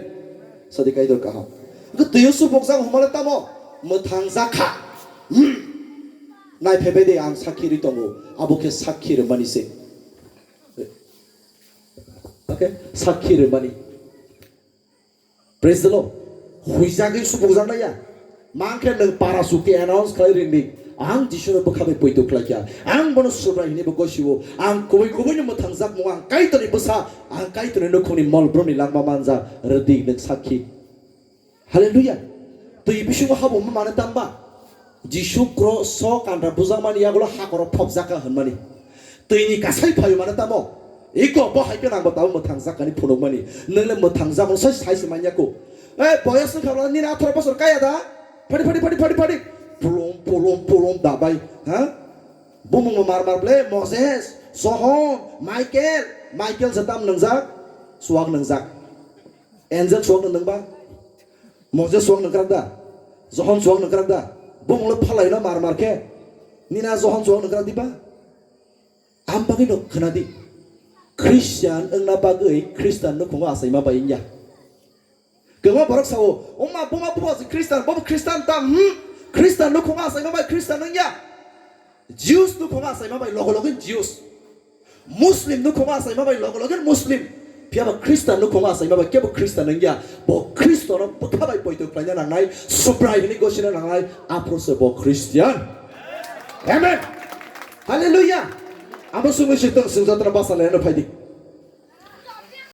Sadi Kaitor kaham. Hwnkhe twiyo supukjak hwnmale tamo? Mwthangjak kha. Hmm. Naiphaibai de ang sakhi ri tongo. Abo khe sakhi rwmani se. Okay? Sakhi rwmani. Praise the Lord. Huijagwi supukjak nai ya. Mankhe nwng para suki announce khlai ringdi. Ang Jisuno bwkha bai poito khlai kha. Ang bono Subrai hwnwi bo gosio. Ang kubui kubui no mwthangjak mo ang Kaitorni bwsa. Ang Kaitorni nukhungni mol brumni langma manja rwdi nwng sakhi. Hallelujah. Twi bisingo habo ma mane tamba. Jisu cross o kandra bujakmani yagulo hakoro phobjak kha hwnmani. Twini kasai phaio mane tamo. Iko bo hai khe nangbo tabo mwthangjakani phunukmani. Nwng le mwthangjakmani sai sai se manya ko. Eh, boyos wngkha bwla nini atharo bosor kaya da? Phadi, phadi, phadi, phadi, phadi. Pulum, pulum, pulum dabai. Ha? Bumung mar mar ble Moses, Sohon, Michael. Michael se tam nwngjak? Suak nwngjak. Angel suak nung nungba? Moses suak nung krak da? Johon suak nung krak da? Bumung le phalai no mar mar khe. Nina Johon suak nung krak diba? Am bagwi no khna di. Christian wngna bagwi Christian nukhungo achaima bai wngya. Kwbangma borok sao, "Oma, buma, buma, Christian, bobo Christian tam, hmm? Christian nukhungo achaima bai Christian wngya." Jews nukhungo achaima bai logo logo Jews. Muslim nukhungo achaima bai logo logo Muslim. Phiya ba Christian nukhungo achaima bai kebo Christian wngya. Bo Christo no bwkha bai poito khlaina nangnai, Subrai hwnwi gosina nangnai, aphuru se bo Christian. Amen. Hallelujah. Abo sungwi se tong sung jotno basa laina phai di.